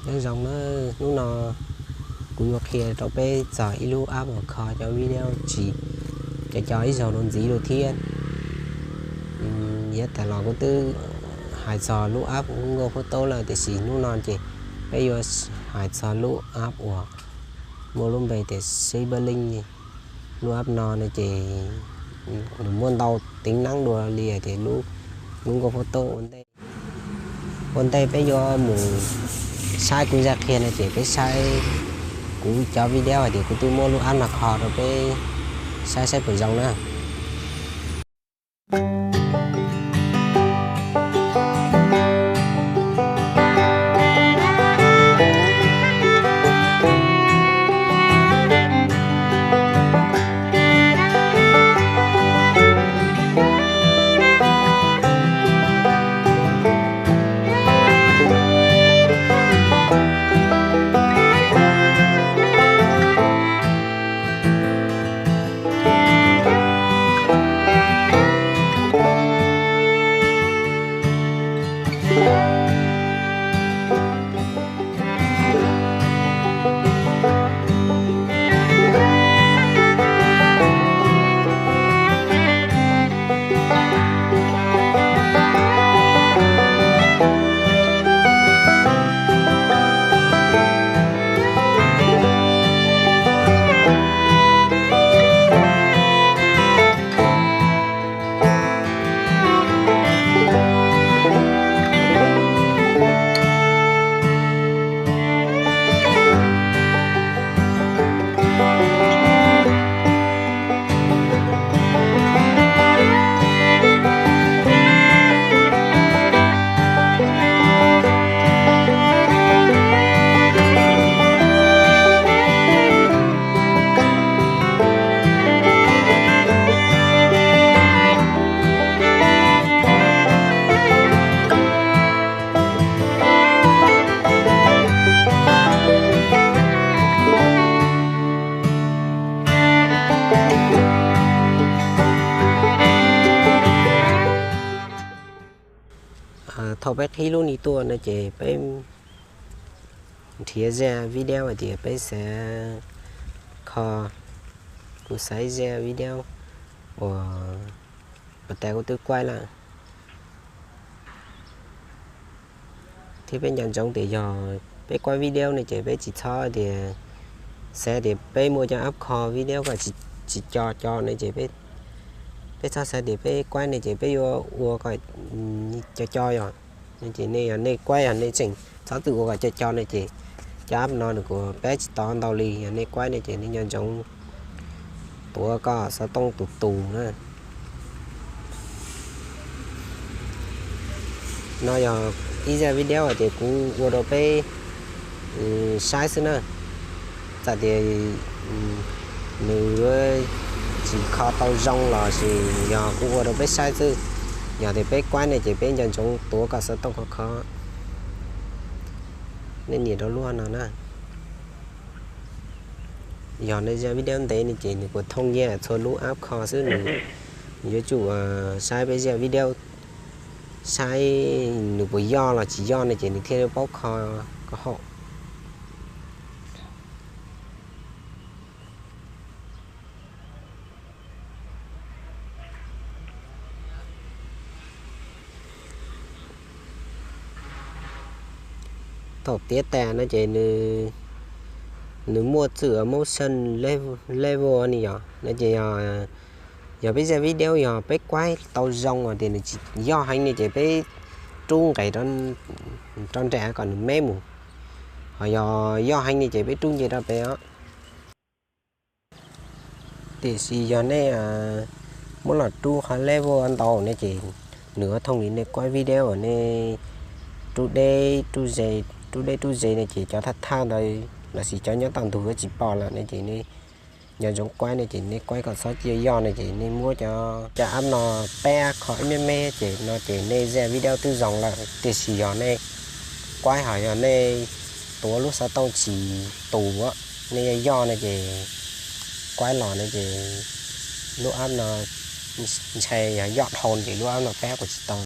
Nyob zoo na, hnub no kuv yuav qhia rau peb txog ib lub app uas kho cov video tsis co co ib zaug no ntxiv lawm thiab. Yav tas los kuv twb hais txog lub app Google Photo lawm, tiam sis hnub no ces peb yuav hais txog lub app uas muaj lub npe tias Saberlink. Lub app no no ces nws muaj ntau tính năng dua li hais tias lub Google Photo ua ntej. Ua ntej peb yuav mus saib kuv zaj qhia no ces peb saib kuv cov video hais tias kuv twb muab lub app no kho rau peb saib saib puas zoo na. Thaum peb qhib lub ni tuaj no ces peb nrhiav zaj video hais tias peb xav kho. Kuv xaiv zaj video uas pas tas kuv twb kuaib lawm thiab peb nco ntsoov tias yog peb kuaib video no ces peb tsis txhob tias xav tias peb muaj cov app kho video kom tsis co co no ces peb txhob xav tias peb kuaib no ces peb yuav ua kom co co yog. No ces nej yog nej kuaib yog nej tseem txhob txwm ua kom co co no ces cov app no nws kuj pab tsis tau ntau li. Yog nej kuaib no ces nej nco ntsoov tuav koj xov tooj tus tus na. No yog ib zaj video hais tias kuv ua rau peb saib xwb na. Txawm tias nws tsis kho tau zoo los sis yog kuv ua rau peb saib xwb. Yog tias peb kuaib no ces peb nco ntsoov tuav koj xov tooj khov kho. Nej nias rau lub no na. Yog nej zaj video ntev no ces nws kuj thooj nyiaj txhua lub app kho xwb, nws yuav tsum saib peb zaj video, saib nws puas yog los tsis yog no ces nws thiaj li paub kho kom haum. Thaum tiav tas no ces nws muaj txwm motion level ni yog no ces yog peb zaj video yog peb kuaib tau zoo tias nws tsis yog heev no ces peb rub nqes rau nram kom nws me mus. Ho yog yog heev no ces peb rub nce rau pem os. Tiam sis yog nej muab los rub qhov level ntau no ces nws yuav thooj li nej kuaib video uas nej rub deb rub ze, rub deb rub ze no ces cov thaj thaj ntawd los sis cov nyob tau ntug yuav tsis pom lawm no ces nej nco ntsoov kuaib no ces nej kuaib kom txhob cia yog no ces nej muab cov, cov app no pab kho ib me me ces no ces nej zaj video twb zoo lawm. Tiam sis yog nej kuaib ho yog nej tuav lub xov tooj tsis tus, nej yog yog no ces kuaib los no ces lub app no ntshai yog yoj dhau ces lub app no pab kuj tsis tau.